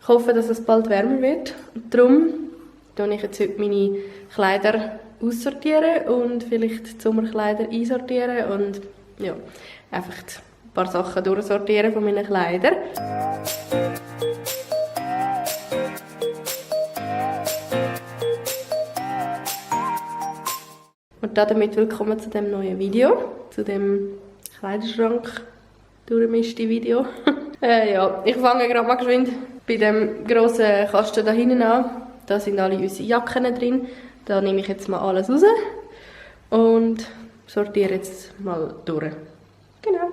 Ich hoffe, dass es bald wärmer wird. Und darum sortiere ich jetzt heute meine Kleider aussortieren und vielleicht die Sommerkleider einsortieren und ja, einfach ein paar Sachen durchsortieren von meinen Kleidern. Und damit willkommen zu dem neuen Video, zu dem Kleiderschrank durchmischte Video. Ja, ich fange gerade mal geschwind bei dem grossen Kasten da hinten an. Da sind alle unsere Jacken drin. Da nehme ich jetzt mal alles raus und sortiere jetzt mal durch. Genau.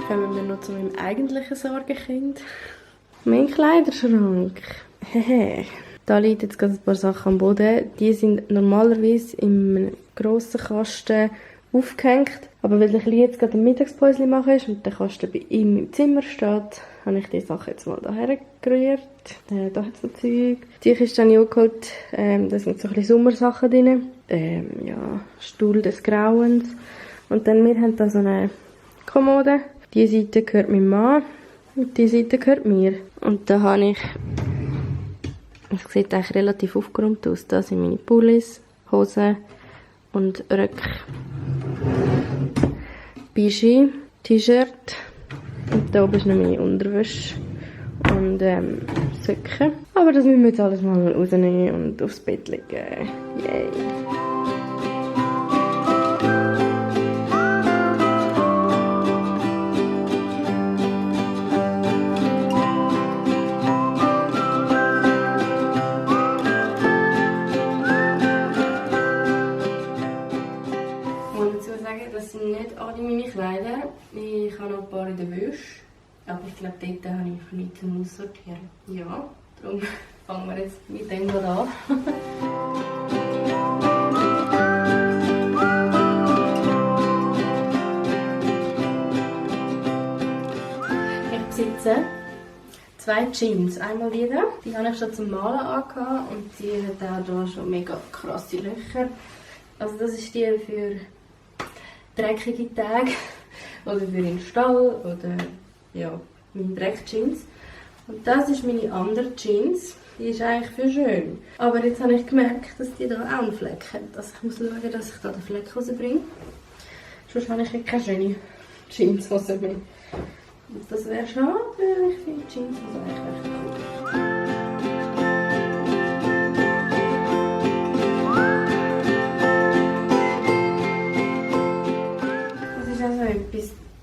Kommen wir noch zu meinem eigentlichen Sorgenkind. Mein Kleiderschrank. Hehe. Da liegen jetzt gerade ein paar Sachen am Boden. Die sind normalerweise im grossen Kasten aufgehängt. Aber weil der Kleine jetzt gerade ein Mittagspäuschen machen ist und der Kasten bei ihm im Zimmer steht, habe ich die Sachen jetzt mal hierher gerührt. Da hat es noch Zeug. Die Kiste habe ich auch geholt. Da sind so ein bisschen Sommersachen drin. Ja, Stuhl des Grauens. Und dann, wir haben da so eine Kommode. Die Seite gehört meinem Mann und die Seite gehört mir. Und da habe ich, es sieht eigentlich relativ aufgeräumt aus. Da sind meine Pullis, Hosen und Röcke. Bijou, T-Shirt und da oben ist noch meine Unterwäsche und Socken. Aber das müssen wir jetzt alles mal rausnehmen und aufs Bett legen. Yay! Das sind nicht alle meine Kleider. Ich habe noch ein paar in der Wäsche. Aber ich glaube, dort habe ich nichts zum Aussortieren. Ja, darum fangen wir jetzt mit dem an. Ich besitze 2 Jeans. Einmal die da. Die habe ich schon zum Malen angehabt und die hat auch hier schon mega krasse Löcher. Also das ist die für dreckige Tage oder für den Stall oder ja, meine Dreckjeans. Und das ist meine andere Jeans. Die ist eigentlich für schön. Aber jetzt habe ich gemerkt, dass die da auch einen Fleck hat. Also ich muss schauen, dass ich da den Fleck rausbringe. Sonst habe ich keine schöne Jeanshose mehr. Und das wäre schade, weil ich finde Jeanshose eigentlich recht cool.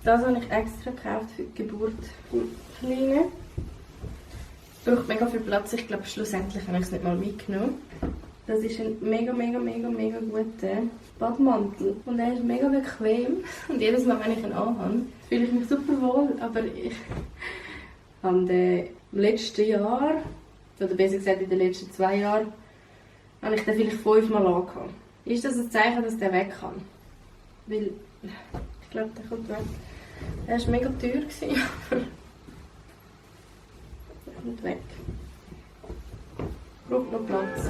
Das habe ich extra gekauft für die Geburt vom Kleinen. Es braucht mega viel Platz. Ich glaube, schlussendlich habe ich es nicht mal mitgenommen. Das ist ein mega guter Badmantel. Und er ist mega bequem. Und jedes Mal, wenn ich ihn anhabe, fühle ich mich super wohl. Aber ich habe im letzten Jahr, oder besser gesagt in den letzten 2 Jahren, habe ich den vielleicht 5 Mal angehabt. Ist das ein Zeichen, dass der weg kann? Weil ich glaube, der kommt weg. Er war mega teuer, aber er kommt weg. Braucht noch Platz.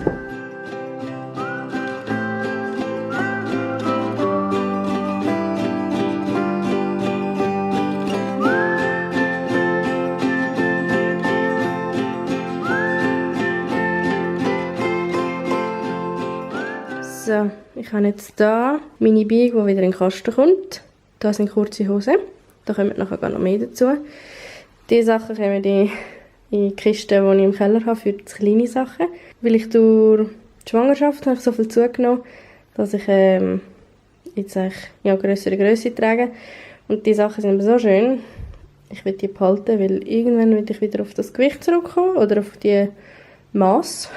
So, ich habe jetzt hier meine Biege, die wieder in den Kasten kommt. Da sind kurze Hosen. Da kommen nachher noch mehr dazu. Diese Sachen kommen in die Kiste, die ich im Keller habe, für die kleinen Sachen. Weil ich durch die Schwangerschaft habe ich so viel zugenommen, dass ich jetzt eigentlich grössere Grösse trage. Und die Sachen sind aber so schön. Ich will die behalten, weil irgendwann will ich wieder auf das Gewicht zurückkommen oder auf die Maß.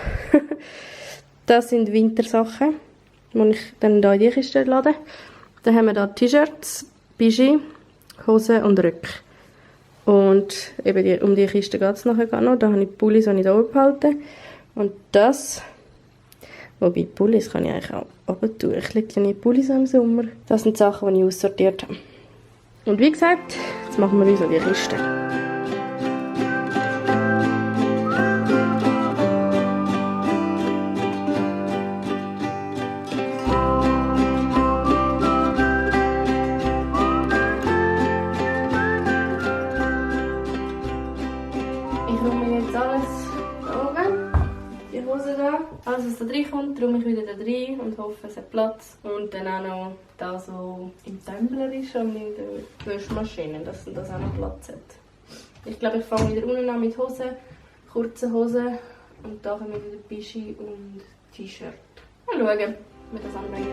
Das sind Wintersachen, die ich dann hier in die Kiste lade. Dann haben wir hier T-Shirts, Bigi, Hosen und Röcke. Und eben um die Kiste geht es nachher noch. Da habe ich die Pullis hier oben behalten. Und das, wobei Pullis kann ich eigentlich auch runter tun. Ich lege ja nie Pullis im Sommer. Das sind Sachen, die ich aussortiert habe. Und wie gesagt, jetzt machen wir uns an die Kiste. Ich räume jetzt alles da oben, die Hose da. Alles, was da reinkommt, räume ich wieder da rein und hoffe, es hat Platz. Und dann auch noch das, was im Tumbler ist und in der Wäschmaschine, dass das auch noch Platz hat. Ich glaube, ich fange wieder unten an mit Hosen, kurzen Hosen und da kommen wieder Bigi und T-Shirt. Mal schauen, wie das anbringt.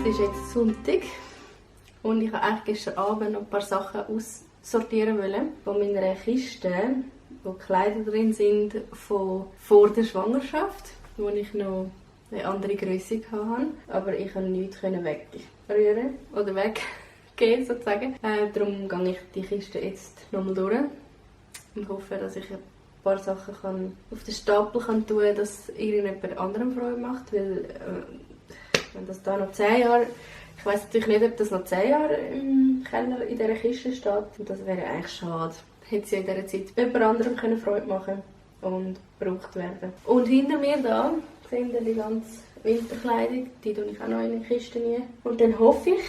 Es ist jetzt Sonntag und ich wollte eigentlich gestern Abend noch ein paar Sachen aussortieren von meiner Kiste, wo Kleider drin sind von vor der Schwangerschaft, wo ich noch eine andere Größe hatte. Aber ich konnte nichts wegrühren oder weggeben sozusagen. Darum gehe ich die Kiste jetzt nochmal durch und hoffe, dass ich ein paar Sachen auf den Stapel tun kann, dass irgendjemand anderem Freude macht, weil wenn das da noch 10 Jahre, ich weiss natürlich nicht, ob das noch 10 Jahre im Keller in dieser Kiste steht. Und das wäre eigentlich schade. Hätte sie in dieser Zeit jemand anderem Freude machen und gebraucht werden. Und hinter mir da sind die ganze Winterkleidung, die tue ich auch noch in die Kiste rein. Und dann hoffe ich,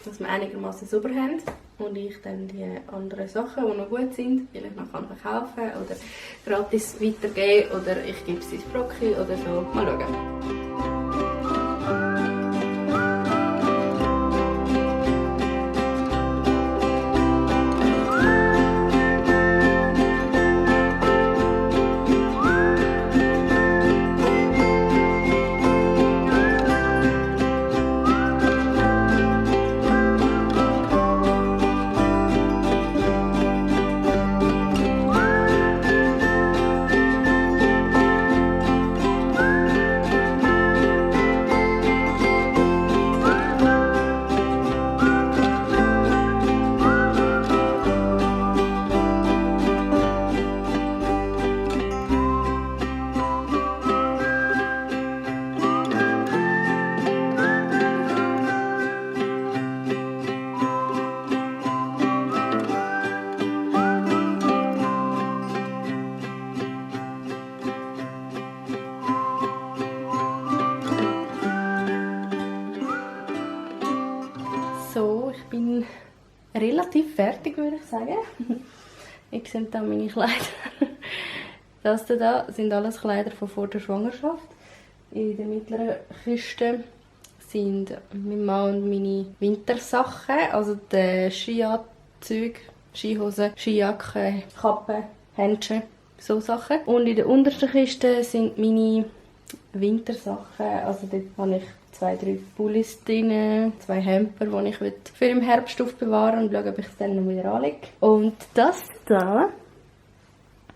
dass wir einigermaßen sauber haben und ich dann die anderen Sachen, die noch gut sind, vielleicht noch verkaufen kann oder gratis weitergeben oder ich gebe sie ins Brocki oder so. Mal schauen. So, ich bin relativ fertig, würde ich sagen. Ihr seht hier meine Kleider. Das hier sind alles Kleider von vor der Schwangerschaft. In der mittleren Kiste sind mein Mann und meine Wintersachen, also die Skianzüge, Skihosen, Skijacke, Kappe, Händchen, so Sachen. Und in der untersten Kiste sind meine Wintersachen, also dort habe ich 2, 3 Pullis drin, 2 Hemper, die ich für im Herbst aufbewahren und schaue, ob ich es dann noch wieder anlege. Und das hier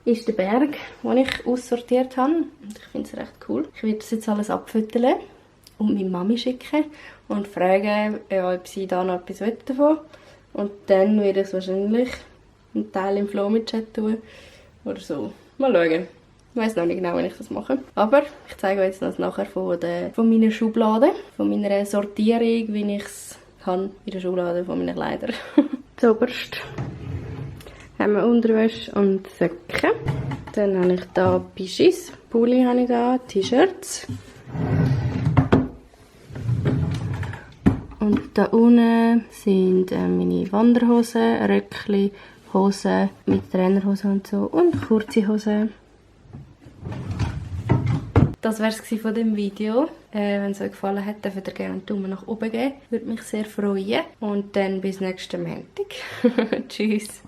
ist der Berg, den ich aussortiert habe. Und ich finde es recht cool. Ich werde das jetzt alles abfütteln und meine Mami schicken und fragen, ob sie da noch etwas davon will. Und dann werde ich es wahrscheinlich einen Teil im Flow mit Chat tun oder so. Mal schauen. Ich weiss noch nicht genau, wie ich das mache. Aber ich zeige euch jetzt das nachher von meiner Schublade, von meiner Sortierung, wie ich es habe in der Schublade von meinen Kleidern. Zuoberst haben wir Unterwäsche und Socken. Dann habe ich hier Pischis, Pulli habe ich da, T-Shirts. Und da unten sind meine Wanderhosen, Röckli, Hosen mit Trainerhosen und so und kurze Hosen. Das war es von dem Video. Wenn es euch gefallen hat, dürft ihr gerne einen Daumen nach oben geben. Würde mich sehr freuen. Und dann bis nächsten Montag. Tschüss.